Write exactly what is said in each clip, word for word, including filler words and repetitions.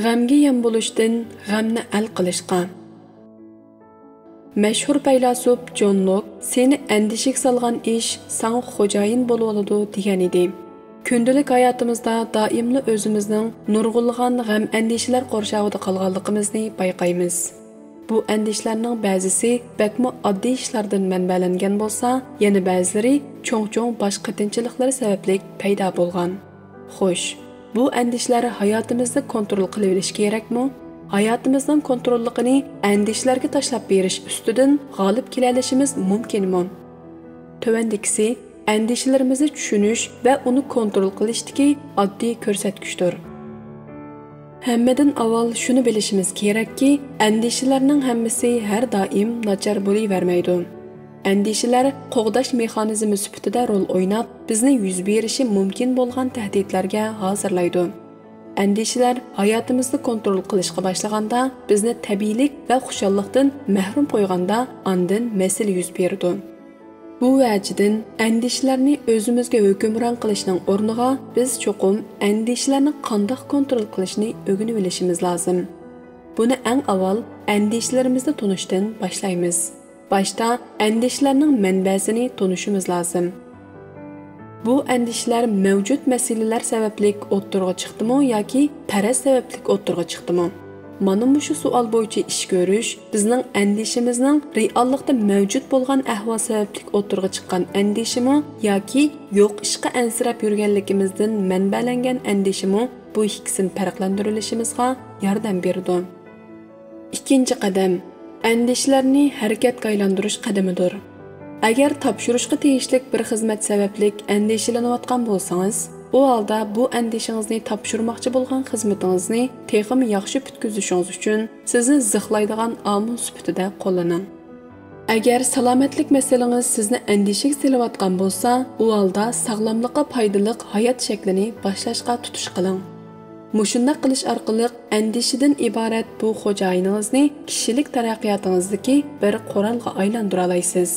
غەمگە يەم بولۇشتىن غەمنى ئەل قىلىشقا. مەشھۇر پەيلاسوپ جون لوك «سېنى ئەندىشىگە سالغان ئىش ساڭا خوجايىن بولۇۋالىدۇ» دېگەن ئىدى. كۈندىلىك ھاياتىمىزدا دائىملا ئۆزىمىزنىڭ نۇرغۇنلىغان غەم-ئەندىشىلەر قورشاۋىدا قالغانلىقىمىزنى بايقايمىز. بۇ ئەندىشىلەرنىڭ بەزىسى بەكمۇ ئاددىي ئىشلاردىن مەنبەلەنگەن بولسا، يەنە بەزىلىرى چوڭ-چوڭ باش قېتىنچىلىقلىرى سەۋەبلىك پەيدا بولغان. خوش، بۇ ئەندىشىلەر ھاياتىمىزنى كونترول قىلىۋېلىش كېرەكمۇ؟ ھاياتىمىزنىڭ كونتروللۇقىنى ئەندىشىلەرگە تاشلاپ بېرىش ئۈستىدىن غالىب كېلەلىشىمىز مۇمكىنمۇ؟ تۆۋەندىكىسى ئەندىشىلىرىمىزنى چۈشىنىش ۋە ئۇنى كونترول قىلىشتىكى ئاددىي كۆرسەتكۈچتۇر. ھەممىدىن ئاۋۋال شۇنى بىلىشىمىز كېرەككى، ئەندىشىلەرنىڭ ھەممىسى ھەر دائىم ناچار بولۇۋەرمەيدۇ. ئەندىشىلەر قوغداش مېخانىزمى سۈپىتىدە رول ئويناپ، بىزنى يۈز بېرىشى مۇمكىن بولغان تەھدىتلەرگە ھازىرلايدۇ. ئەندىشىلەر ھاياتىمىزنى كونترول قىلىشقا باشلىغاندا، بىزنى تەبىئىيلىك ۋە خۇشاللىقتىن مەھرۇم قويغاندا، ئاندىن مەسىلە يۈز بېرىدۇ. بۇ ۋەجىدىن ئەندىشىلەرنى ئۆزىمىزگە ھۆكۈمران قىلىشنىڭ ئورنىغا، بىز چوقۇم ئەندىشىلەرنى قانداق كونترول قىلىشنى ئۆگىنىۋېلىشىمىز لازىم. بۇنى ئەڭ ئاۋۋال ئەندىشىلىرىمىزنى تونۇشتىن باشلايمىز. باشتا ئەندىشىلەرنىڭ مەنبەسىنى تونۇشىمىز لازىم. بۇ ئەندىشىلەر مەۋجۇت مەسىلىلەر سەۋەبلىك ئوتتۇرىغا چىقتىمۇ ياكى پەرەز سەۋەبلىك ئوتتۇرىغا چىقتىمۇ؟ مانا مۇشۇ سوئال بويىچە ئىش كۆرۈش بىزنىڭ ئەندىشىمىزنىڭ رېئاللىقتا مەۋجۇت بولغان ئەھۋال سەۋەبلىك ئوتتۇرىغا چىققان ئەندىشىمۇ ياكى يوق ئىشقا ئەنسىرەپ يۈرگەنلىكىمىزدىن مەنبەلەنگەن ئەندىشىمۇ، بۇ ئىككىسىنى پەرقلەندۈرۈۋېلىشىمىزغا ياردەم بېرىدۇ. ئىككىنچى قەدەم، ئەندىشىلەرنى ھەرىكەتكە ئايلاندۇرۇش قەدىمىدۇر. ئەگەر تاپشۇرۇشقا تېگىشلىك بىر خىزمەت سەۋەبلىك ئەندىشىلىنىۋاتقان بولسىڭىز، ئۇ ھالدا بۇ ئەندىشىڭىزنى تاپشۇرماقچى بولغان خىزمىتىڭىزنى تېخىمۇ ياخشى پۈتكۈزۈشىڭىز ئۈچۈن سىزنى زىخلايدىغان ئامىل سۈپىتىدە قوللىنىڭ. ئەگەر سالامەتلىك مەسىلىڭىز سىزنى ئەندىشىگە سېلىۋاتقان بولسا، ئۇ ھالدا ساغلاملىققا پايدىلىق ھايات شەكلىنى باشلاشقا تۇتۇش قىلىڭ. مۇشۇنداق قىلىش ئارقىلىق ئەندىشىدىن ئىبارەت بۇ خوجايىنىڭىزنى كىشىلىك تەرەققىياتىڭىزدىكى بىر قورالغا ئايلاندۇرالايسىز.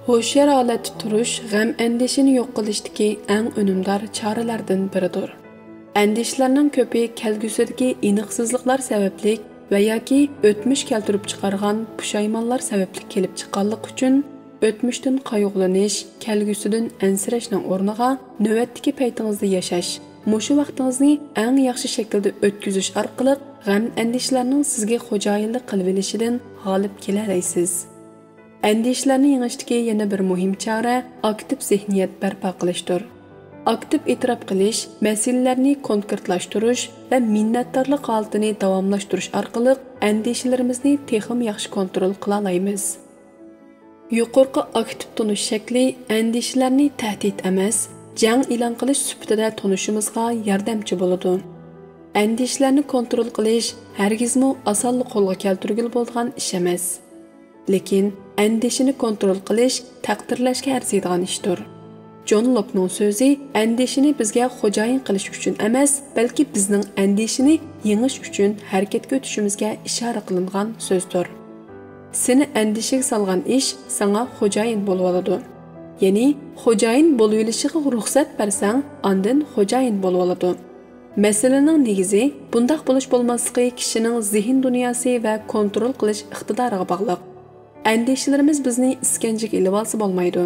ھوشيار ھالەتتە تۇرۇش غەم-ئەندىشىنى يوق قىلىشتىكى ئەڭ ئۈنۈمدار چارىلەردىن بىرىدۇر. ئەندىشىلەرنىڭ كۆپى كەلگۈسىدىكى ئېنىقسىزلىقلار سەۋەبلىك ۋە ياكى ئۆتمۈش كەلتۈرۈپ چىقارغان پۇشايمانلار سەۋەبلىك كېلىپ چىققانلىقى ئۈچۈن، ئۆتمۈشتىن قايغۇلىنىش، كەلگۈسىدىن ئەنسىرەشنىڭ ئورنىغا نۆۋەتتىكى پەيتىڭىزدە ياشاش، مۇشۇ ۋاقتىڭىزنى ئەڭ ياخشى شەكىلدە ئۆتكۈزۈش ئارقىلىق غەم-ئەندىشىلەرنىڭ سىزگە خوجايىنلىق قىلىۋېلىشىدىن غالىب كېلەلەيسىز. ئەندىشىلەرنى يېڭىشتىكى يەنە بىر مۇھىم چارە ئاكتىپ زېھنىيەت بەرپا قىلىشتۇر. ئاكتىپ ئېتىراپ قىلىش، مەسىلىلەرنى كونكرېتلاشتۇرۇش ۋە مىننەتدارلىق ھالىتىنى داۋاملاشتۇرۇش ئارقىلىق ئەندىشىلىرىمىزنى تېخىمۇ ياخشى كونترول قىلالايمىز. يۇقىرىقى ئاكتىپ تونۇش شەكلى ئەندىشىلەرنى تەھدىت ئەمەس، جەڭ ئېلان قىلىش سۈپىتىدە تونۇشىمىزغا ياردەمچى بولىدۇ. ئەندىشىلەرنى كونترول قىلىش ھەرگىزمۇ ئاسانلا قولغا كەلتۈرگىلى بولىدىغان ئىش ئەمەس. لېكىن ئەندىشىنى كونترول قىلىش تەقدىرلەشكە ئەرزىيدىغان ئىشتۇر. جون لوكنىڭ سۆزى ئەندىشىنى بىزگە خوجايىن قىلىش ئۈچۈن ئەمەس، بەلكى بىزنىڭ ئەندىشىنى يېڭىش ئۈچۈن ھەرىكەتكە ئۆتۈشىمىزگە ئىشارە قىلىنغان سۆزدۇر. سېنى ئەندىشىگە سالغان ئىش ساڭا خوجايىن بولۇۋالىدۇ. يەنى خوجايىن بولۇۋېلىشىغا رۇخسەت بەرسەڭ، ئاندىن خوجايىن بولۇۋالىدۇ. مەسىلىنىڭ نېگىزى بۇنداق بولۇش بولماسلىقى كىشىنىڭ زېھىن دۇنياسى ۋە كونترول قىلىش ئىقتىدارىغا باغلىق. ئەندىشىلىرىمىز بىزنى ئىسكەنجىگە ئېلىۋالسا بولمايدۇ.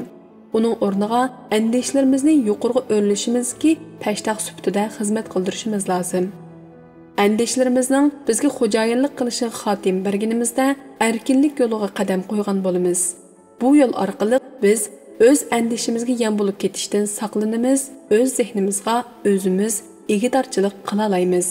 ئۇنىڭ ئورنىغا ئەندىشىلىرىمىزنى يۇقىرىغا ئۆرلىشىمىزكى پەشتاق سۈپىتىدە خىزمەت قىلدۇرۇشىمىز لازىم. ئەندىشىلىرىمىزنىڭ بىزگە خوجايىنلىق قىلىشىغا خاتىمە بەرگىنىمىزدە، ئەركىنلىك يولىغا قەدەم قويغان بولىمىز. بۇ يول ئارقىلىق بىز ئۆز ئەندىشىمىزگە يەم بولۇپ كېتىشتىن ساقلىنىمىز، ئۆز زېھنىمىزغا ئۆزىمىز ئىگىدارچىلىق قىلالايمىز.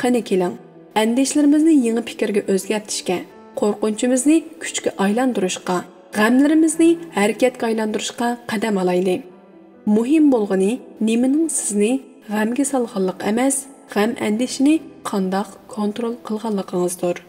قېنى كېلىڭ، ئەندىشىلىرىمىزنى يېڭى پىكىرگە ئۆزگەرتىشكە، قورقۇنچىمىزنى كۈچكە ئايلاندۇرۇشقا، غەملىرىمىزنى ھەرىكەتكە ئايلاندۇرۇشقا قەدەم ئالايلى. مۇھىم بولغىنى نېمىنىڭ سىزنى غەمگە سالغانلىقى ئەمەس، غەم-ئەندىشىنى قانداق كونترول قىلغانلىقىڭىزدۇر.